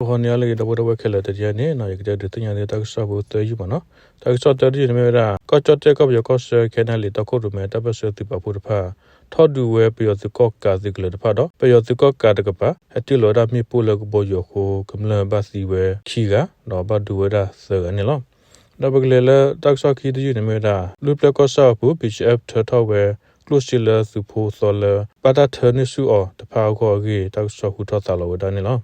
ဂီၤနံၤအါလၢအဂ့ၤ ဒီပုၢ်ဝဲၢ်ခဲလၢာ်, တနံၤအံၤန့ၣ် ယကတဲဒုးသ့ၣ်ညါသုတၢ်ကစီၣ်ဖိသၢယုၢ်မးနီၤ. တၢ်ကစီၣ်တၢတယုၢ်န့ၣ်မ့ၢ်ဝဲဒၣ် ကီၢ်ကၠီၣ်တဲၣ်ကီၢ်ပယီၤကီၢ်ဆၢ ခဲနၣ်လံၤတီခိၣ်ရိၣ်မဲတၢ်ပၢၢ်ဆၢသုးပာ်ဖှိၣ်တဖၣ် ထီၣ်ဒုးဝဲပယီၤသုးကီၣ်ကးသုးကလၢၤတဖၣ်ဒီး ပယီၤသုးကီၣ်ကးတကပၤ ဟဲတ့ၢ်လီၤဝဲဒၣ်မ့ၣ်ပိၢ်လၢကဘီယူၤအဃိ ကမျၢၢ်ဘၣ်သံဝဲခံဂၤ ဒီးဘၣ်ဒိဝဲဒၣ်သၢဂၤန့ၣ်လီၤ. ဒီးပကလဲၤလၢတၢ်ကစီၣ်ခံတယုၢ်န့ၣ်မ့ၢ်ဝဲဒၣ် လူၢ်ပျဲၢ်ကီၢ်ဆၣ်အပူၤ ဘံၣ်ကၠံအၣ်ဖ ထၢထီၣ်ဝဲ ကျိၣ်စ့လၢသုးဖိသီလၢ ဘၣ်တၢ်ထၢန့ၢ်ဆူၣ်အီၤတဖၣ်အဂီၢ်အဂ့ၢ် တၢ်ကစီၣ်ဟူထီၣ်သါလီၤဝဲဒၣ်န့ၣ်လီၤ.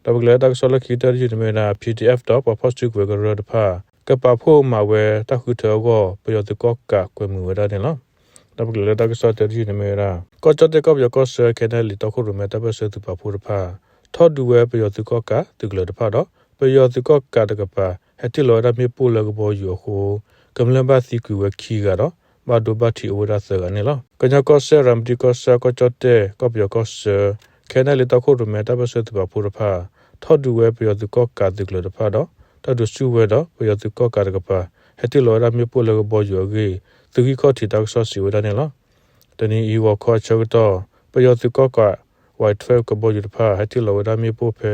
ဒီးပကလဲၤလၢတၢ်ကစီၣ်လၢခံကတၢၢ်တယုၢ်န့ၣ်မ့ၢ်ဝဲဒၣ် ပီၣ်ဒံၣ်အဲၣ်ဖ ဒီးပှၤဖီၣ်စုကဝဲၤကရၢတဖၣ် ကပာ်ဖှိၣ်မၤဝဲတၢ်ဃုထၢအဂီၢ် ပယီၤသုးကီၣ်ကးကွဲမုာ်ဝဲဒၣ်န့ၣ်လီၤ. ဒီးပကလဲၤလၢတၢ်ကစီၣ်တၢတယုၢ်န့ၣ်မ့ၢ်ဝဲဒၣ် ကီၢ်ကၠီၣ်တဲၣ်ကီၢ်ပယီၤကီၢ်ဆၢ ခဲနၣ်လံၤတီခိၣ်ရိၣ်မဲတၢ်ပၢၢ်ဆၢသုးပာ်ဖှိၣ်တဖၣ် ထီၣ်ဒုးဝဲပယီၤသုးကီၣ်ကးသုးကလၢၤတဖၣ်ဒီး ပယီၤသုးကီၣ်ကးတကပၤ ဟဲတ့ၢ်လီၤဝဲဒၣ်မ့ၣ်ပိၢ်လၢကဘီယူၤအဃိ ကမျၢၢ်ဘၣ်သံကွံာ်ဝဲခံဂၤဒီး ဘၣ်ဒိဘၣ်ထံးအိၣ်ဝဲဒၣ်သၢဂၤန့ၣ်လီၤ. ကညီကီၢ်စဲၣ် ရၤမတံကီၢ်ဆၣ် ကီၢ်ကၠီၣ်တဲၣ်ကီၢ်ပယီၤကီၢ်ဆၢ ခဲနၣ်လံၤတီခိၣ်ရိၣ်မဲတၢ်ပၢၢ်ဆၢသုးပာ်ဖှိၣ်တဖၣ် ထီၣ်ဒုးဝဲပယီၤသုးကီၣ်ကးသုးကလၢၤတဖၣ်ဒီး တၢ်ဒုးဆူၣ်ဝဲဒီး ပယီၤသုးကီၣ်ကးတကပၤ ဟဲတ့ၢ်လီၤဝဲဒၣ်မ့ၣ်ပိၢ်လၢကဘီယူၤအဂ့ၢ် သုးဂံၢ်ခီၣ်ထံးတၢ်ကစီၣ်စံးဝဲဒၣ်န့ၣ်လီၤ. တနံၤအံၤ ဂီၤခီအဆၢကတီၢ် ပယီၤသုးကီၣ်ကး ဝဲးထွဲၣ် ကဘီယူၤတဖၣ် ဟဲတ့ၢ်လီၤဝဲဒၣ်မ့ၣ်ပိၢ်ဖဲ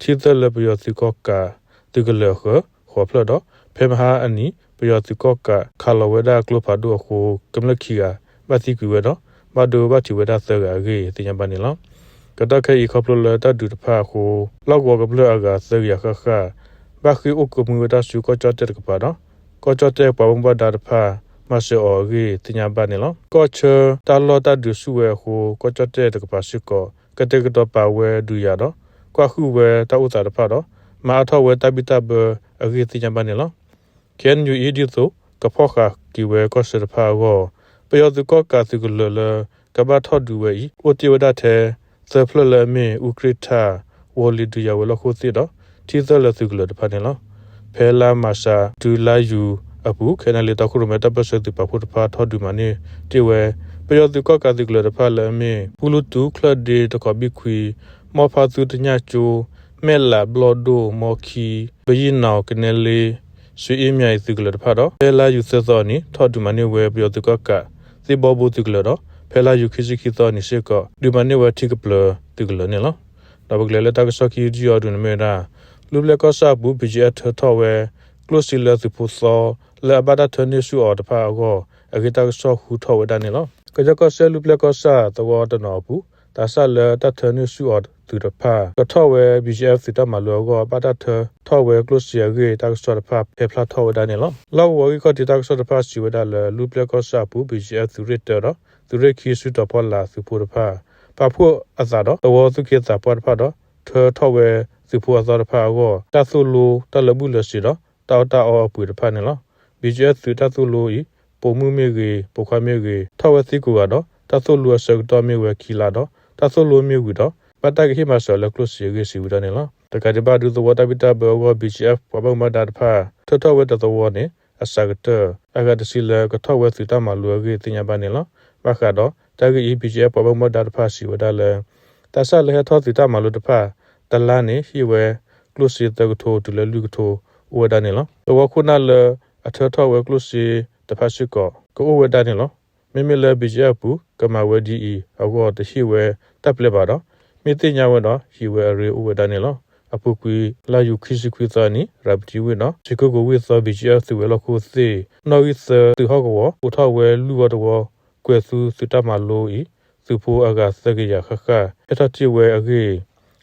ထံသၢလၢပယီၤသုးကီၣ်ကးသုးကလၢၤအဃၢၤ ဃိးဖျၢၣ်ဒီး ဖဲမဟါအနံၤ ပယီၤသုးကီၣ်ကးခးလီၤဝဲဒၣ်ကျိဖးဒိၣ်အဃိ ကမျၢၢ်ခံဂၤဘၣ်သံကွံာ်ဝဲဒီး ဘၣ်ဒိဘၣ်ထံးဝဲဒၣ်သၢဂၤအဂ့ၢ် သ့ၣ်ညါဘၣ်န့ၣ်လီၤ. ကတီၢ်ခဲအံၤ ခီဖျိလၢတၢ်ဒုးတဖၣ်အဃိ လီၢ်ကဝီၤကမျၢၢ်အဂၤသၢကယၤဃၣ်ဃၣ် ဘၣ်ဃ့ၢ်အိၣ်ကမှံဝဲဒၣ်ဆူကီၢ်ကၠီၣ်တဲၣ်တကပၤဒီး ကီၢ်ကၠီၣ်တဲၣ်ပှၤဘၣ်မူဘၣ်ဒါတဖၣ် မၤစၢၤအီၤအဂ့ၢ် သ့ၣ်ညါဘၣ်န့ၣ်လီၤ. ကီၢ်ဆၢတၢ်လီၢ်တၢ်ဒုးဆူၣ်ဝဲအဃိ ကီၢ်ကၠီၣ်တဲၣ်တကပၤစ့ၢ်ကီး ကတဲာ်ကတီၤပာ်ဝဲဒုးယၤဒီး ကွၢ်ဟုၣ်ဝဲတၢ်အိၣ်သးတဖၣ်ဒီး မၤအါထီၣ်ဝဲတၢ်ဘံၣ်တၢ်ဘၢအဂ့ၢ် သ့ၣ်ညါဘၣ်န့ၣ်လီၤ. ခ့ၣ်အဲၣ်ယူၣ်အံၤ ဒ်သိးကဖီၣ်ဃာ်က့ၤဝဲကီၢ်ဆၢတဖၣ်အဂီၢ် ပယီၤသုးကီၣ်ကးသုးကလၢၤလၢ ကဘၣ်ထီၣ်ဒုးဝဲအံၤ အိၣ်တ့ၢ်ဝဲဒၣ်ထဲ သၢဖျၢၣ်လၢအမ့ၢ် အူကြ့ၣ်ထၣ် ဝီၤလ့ၤဒုးယၤဝဲၤလီၢ်ခိၣ်သ့ၣ်ဒီး ထံသၢလၢသုးကလၢၤတဖၣ်န့ၣ်လီၤ. ဖဲလါမၤရှးတုၤလါယူၤအပူၤ ခဲနၣ်လံၤတီခိၣ်ရိၣ်မဲတၢ်ပၢၢ်ဆၢသုးပာ်ဖှိၣ်တဖၣ်ထီၣ်ဒုးမၤန့ၢ်တ့ၢ်ဝဲ ပယီၤသုးကီၣ်ကးသုးကလၢၤတဖၣ်လၢအမ့ၢ် ပူလူတူ ချၢၣ်ဒ့ တခီဘံၣ်ခွံ မီၢ်ဖါသူတညၣ်ကၠိ မဲၣ်လး ဘျီၣ်ဒိၣ် မီခံ ပယံၣ်နီၣ် ကနဲလ့ စူအ့မၠဲၤအံၤသုးကလၢၤတဖၣ်ဒီး ဖဲလါယူၤသၢသီအနံၤ ထီၣ်ဒုးမၤန့ၢ်ဝဲပယီၤသုးကီၣ်ကး သ့ၣ်ဘီဘိသုးကလၢၤဒီး ဖဲလါယူၤခံဆံခံသီအနံၤစ့ၢ်ကီး ဒုးမၤန့ၢ်ဝဲထံကပျၢၤသုးကလၢၤန့ၣ်လီၤ. ဒီးပကလဲၤလၢတၢ်ကစီၣ်ခံတယုၢ်အံၤဒုန့ၣ်မ့ၢ်ဝဲဒၣ် လူၢ်ပျဲၢ်ကီၢ်ဆၣ်အပူၤ ဘံၣ်ကၠံအၣ် ထၢထီၣ်ဝဲ ကျိၣ်စ့လၢသုးဖိသီ လၢအဘၣ်တၢ်ထၢန့ၢ်ဆူၣ်အီၤတဖၣ်အဂီၢ် အဂ့ၢ်တၢ်ကစီၣ်ဟူထီၣ်ဝဲဒၣ်န့ၣ်လီၤ. ကညီကီၢ်စဲၣ်လူၢ်ပျဲၢ်ကီၢ်ဆၣ်သဝီတနီၤအပူၤ သးစၢ်လၢတၢ်ထၢန့ၢ်ဆူၣ်အီၤသုးတဖၣ် ကထီၣ်ဝဲ ဘံၣ်ကၠံအၣ် သုးတၢ်မၤလိအဂီၢ် ဘၣ်တၢ်ထၢထီၣ်ဝဲကျိၣ်စ့အဂ့ၢ် တၢ်ကစီၣ်တဖၣ်ဟဲဖျါထီၣ်ဝဲဒၣ်န့ၣ်လီၤ. လီၢ်ကဝီၤဂံၢ်ခီၣ်ထံးတၢ်ကစီၣ်တဖၣ်စံးဝဲဒၣ်လၢ လူၢ်ပျဲၢ်ကီၢ်ဆၣ်အပူၤ ဘံၣ်ကၠံအၣ် သုးရ့ၣ်တၢဒီး သုးရ့ၣ်ခံ စုတီၤဖီလာ်သုးဖိတဖၣ် ပာ်ဖှိၣ်အသးဒီး သဝီသူၣ်က့သးပှၢ်တဖၣ်ဒီး ထၢထီၣ်ဝဲသုးဖိအသီတဖၣ်အဂီၢ် တၢ်သိၣ်လိတၢ်လၢာ်ဘူၣ်လၢာ်စ့ၤဒီး တၢ်အီၣ်တၢ်အီအပှ့ၤတဖၣ်န့ၣ်လီၤ. ဘံၣ်ကၠံအၣ် သုးတၢ်သိၣ်လိအံၤ ပိာ်မုၣ်မ့ၢ်ဂ့ၤ ပိာ်ခွါမ့ၢ်ဂ့ၤ ထီၣ်ဝဲသံကိးဂၤဒီး တၢ်သိၣ်လိအဆၢကတီၢ်မ့ၢ်ဝဲခံလါဒီး တၢ်သိၣ်လိမ့ၢ်ဝံၤဒီး ဘၣ်တၢ်ကဟ့ၣ်မၤစၢၤလၢကျိၣ်စ့အဂ့ၢ် စံးဝဲဒၣ်န့ၣ်လီၤ. တကးဒံးဘၣ် ဒူသဝီတၢ်ဘံၣ်တၢ်ဘၢအဂီၢ် ဘံၣ်ကၠံအၣ် ပှၤဘၣ်မူဘၣ်ဒါတဖၣ် ထၢထီၣ်ဝဲတသဝီန့ၣ် အစှၤကတၢၢ် အဂၤတဆံလၢကထီၣ်ဝဲသုးတၢ်မၤလိအဂ့ၢ် သ့ၣ်ညါဘၣ်န့ၣ်လီၤ. ဘၣ်ဃးဒီးတၢ်ဂ့ၢ်အံၤ ဘံၣ်ကၠံအၣ် ပှၤဘၣ်မူဘၣ်ဒါတဖၣ်စံးဝဲဒၣ်လၢ သးစၢ်လၢဟဲထီၣ်သုးတၢ်မၤလိတဖၣ် တလါန့ၣ် ဟ့ၣ်ဝဲကျိၣ်စ့သၢကထိတုၤလၢလွံၢ်ကထိ အိၣ်ဝဲဒၣ်န့ၣ်လီၤ. သဝီခိၣ်နၢ်လၢအထၢထီၣ်ဝဲကျိၣ်စ့တဖၣ်စ့ၢ်ကီး ကအိၣ်ဝဲဒၣ်န့ၣ်လီၤ. မ့မ့ၢ်လၢ ဘံၣ်ကၠံအၣ် အပူၤ ကမၤဝဲဒ်အံၤအဂီၢ် တဟ့ၣ်ဝဲတၢ်ပျဲဘၣ်ဒီး မ့ၢ်သ့ၣ်ညါဝဲဒီး ဟံးဝဲအရ့အိၣ်ဝဲဒၣ်န့ၣ်လီၤ. အပူၤကွံာ် လါယူၤခံဆံခွံသီအနံၤ ရၤမတံဝ့ၢ်ဒီး စံးကိကိၣ်ဝ့ၢ်သီ ဘံၣ်ကၠံအၣ် သုးဝဲၤလီၢ်ခိၣ်သ့ၣ် နီၣ်ဂံၢ်သၢ သုးဟီၣ်ကဝီၤ အိးထီၣ်ဝဲလွံၢ်ဝီတဝီ ကွဲၤသူသုးတၢ်မၤလိအံၤ သုးဖိအဂၤသၢကယၤဃၣ်ဃၣ် ဟဲထီၣ်တ့ၢ်ဝဲအဂ့ၢ်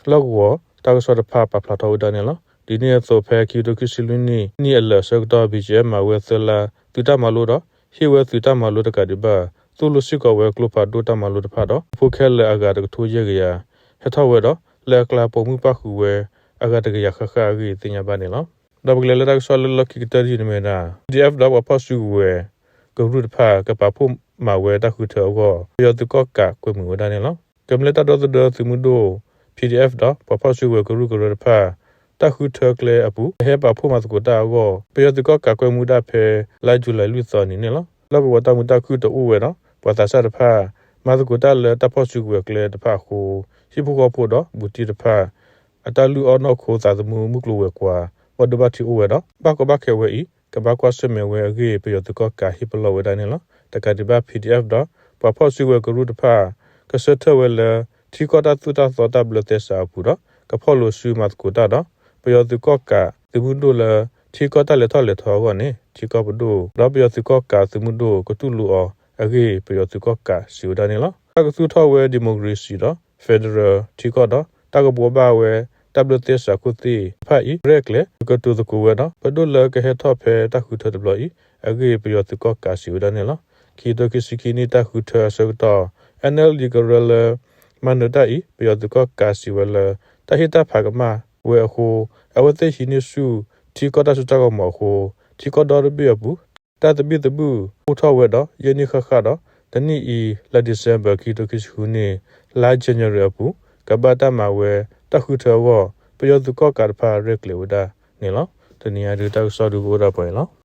လီၢ်ကဝီၤတၢ်ကစီၣ်တဖၣ်ပာ်ဖျါထီၣ်ဝဲဒၣ်န့ၣ်လီၤ. ဒ်န့ၣ်အသိး ဖဲခံကထိခံဆံလွံၢ်နံၣ် နံၣ်အလၢာ်အဆၢကတီၢ် ဘံၣ်ကၠံအၣ် မၤဝဲသၢလါ သုးတၢ်မၤလိဒီး ဟ့ၣ်ဝဲသုးတၢ်မၤလိတကးဒံးဘၣ် သိၣ်လိစ့ၢ်ကီးဝဲကျိဖးဒိၣ်တၢ်မၤလိတဖၣ်ဒီး သုးဖိခဲလၢာ်အဂၤတကထိယဲၢ်ကယၤ ဟဲထီၣ်ဝဲဒီး လၢအကျါပိာ်မုၣ်ပၣ်ဃုာ်ဝဲအဂၤတကယၤဃၣ်ဃၣ်အဂ့ၢ် သ့ၣ်ညါဘၣ်န့ၣ်လီၤ. ဒီးပကလဲၤလၢတၢ်ကစီၣ်လၢလီၢ်ခံကတၢၢ်တယုၢ်န့ၣ်မ့ၢ်ဝဲဒၣ် ပီၣ်ဒံၣ်အဲၣ်ဖ် ဒီးပှၤဖီၣ်စုကဝဲၤကရူၢ်တဖၣ် ကပာ်ဖှိၣ်မၤဝဲတၢ်ဃုထၢအဂီၢ် ပယီၤသုးကီၣ်ကးကွဲမုာ်ဝဲဒၣ်န့ၣ်လီၤ. ကမျၢၢ်တၢ်ဒီသဒၢသုးမုၢ်ဒိၣ် ပီၣ်ဒံၣ်အဲၣ်ဖ် ဒီးပှၤဖီၣ်စုကဝဲၤကရူၢ်ကရၢတဖၣ် တၢ်ဃုထၢကျဲအပူၤ ကဟဲပာ်ဖှိၣ်မၤသကိးတၢ်အဂီၢ် ပယီၤသုးကီၣ်ကးကွဲမုာ်ဒၣ်ဖဲ လါယူၤလံလွံၢ်သီအနံၤန့ၣ်လီၤ. လီၢ်ကဝီၤတၢ်မုာ်တၢ်ခုၣ်တအိၣ်ဝဲဒီး ပှၤသးစၢ်တဖၣ် မၤသကိးတၢ်လၢတၢ်ဖီၣ်စုကဝဲၤကျဲတဖၣ်အဃိ ဟံၣ်ဖိဃီဖိဒီးဘူးတံၢ်တဖၣ် အတၢ်လုၢ်အီၣ်နီၢ်ခိသးသမူမုၢ်ကျိၤဝဲၤကွာ် ဘၣ်ဒိဘၣ်ထံးအိၣ်ဝဲဒီး ဘၣ်ကီဘၣ်ခဲဝဲအံၤ ကဘၣ်ကွၢ်ဆၢၣ်မဲာ်ဝဲအဂ့ၢ် ပယီၤသုးကီၣ်ကးဟ့ၣ်ပလီၢ်ဝဲဒၣ်န့ၣ်လီၤ. တကးဒံးဘၣ် ပီၣ်ဒံၣ်အဲၣ်ဖ် ဒီးပှၤဖီၣ်စုကဝဲၤကရူၢ်တဖၣ် ကဆၢထၢၣ်ဝဲလၢ ထံကီၢ်တၢ်သိၣ်တၢ်သီတၢ်ဘျၢသဲစးအပူၤဒီး က ကဖီၣ်လိာ်စုမၤသကိးတၢ်ဒီး ပယီၤသုးကီၣ်ကးသုးမုၢ်ဒိၣ်လၢ ထံကီၢ်တၢ်လဲၤထီၣ်လဲၤထီအဂီၢ်န့ၣ် ထံကီၢ်ပဒိၣ် ဒီးပယီၤသုးကီၣ်ကးသုးမုၢ်ဒိၣ်ကတူၢ်လိာ်အီၤအဂ့ၢ် ပယီၤသုးကီၣ်ကးစံးဝဲဒၣ်န့ၣ်လီၤ. တၢ်ကသူၣ်ထီၣ်ဝဲ democracy ဒီး federal ထံကီၢ်ဒီး တၢ်ကဘှီဘၣ်ဝဲ တၢ်ဘျၢသဲစးခိၣ်သ့ၣ်တဖၣ်အံၤ ရဲၣ်ကျဲၤ ပကတိၤသကိးဝဲဒီး ပဒိၣ်လၢကဟဲထီၣ်ဖဲတၢ်ဃုထၢတဘျီအံၤအဂ့ၢ် ပယီၤသုးကီၣ်ကးစံးဝဲဒၣ်န့ၣ်လီၤ. ခံကထိခံဆံခံနံၣ်တၢ်ဃုထၢအဆၢကတီၢ် NLD ကရၢလၢ မၤနၢၤတၢ်အံၤ ပယီၤသုးကီၣ်ကးစံးဝဲလၢ တၢ်ဟ့ၣ်တၢ်ဖးကမၣ်ဝဲအဃိ အဝဲသ့ၣ်ဟံးန့ၢ်ဆူၣ် ထံကီၢ်တၢ်စိတၢ်ကမီၤအဃိ ထံကီၢ်ဒီတဘ့ၣ်အပူၤ တၢ်သဘံၣ်သဘုၣ်အိၣ်ထီၣ်ဝဲဒီး ယဲၢ်နံၣ်ဃၣ်ဃၣ်ဒီး တနံၣ်အံၤ လါ December ခံကထိခံဆံဃုနံၣ် လါ January အပူၤ ကဘၣ်တၢ်မၤဝဲတၢ်ဃုထၢအဂီၢ် ပယီၤသုးကီၣ်ကးတဖၣ်ရဲၣ်ကျဲၤဝဲဒၣ်န့ၣ်လီၤ. တနံၤအံၤဒုးတၢ်ကစီၣ်ဒုးကအိၣ်ဒၣ်ပှဲၤန့ၣ်လီၤ.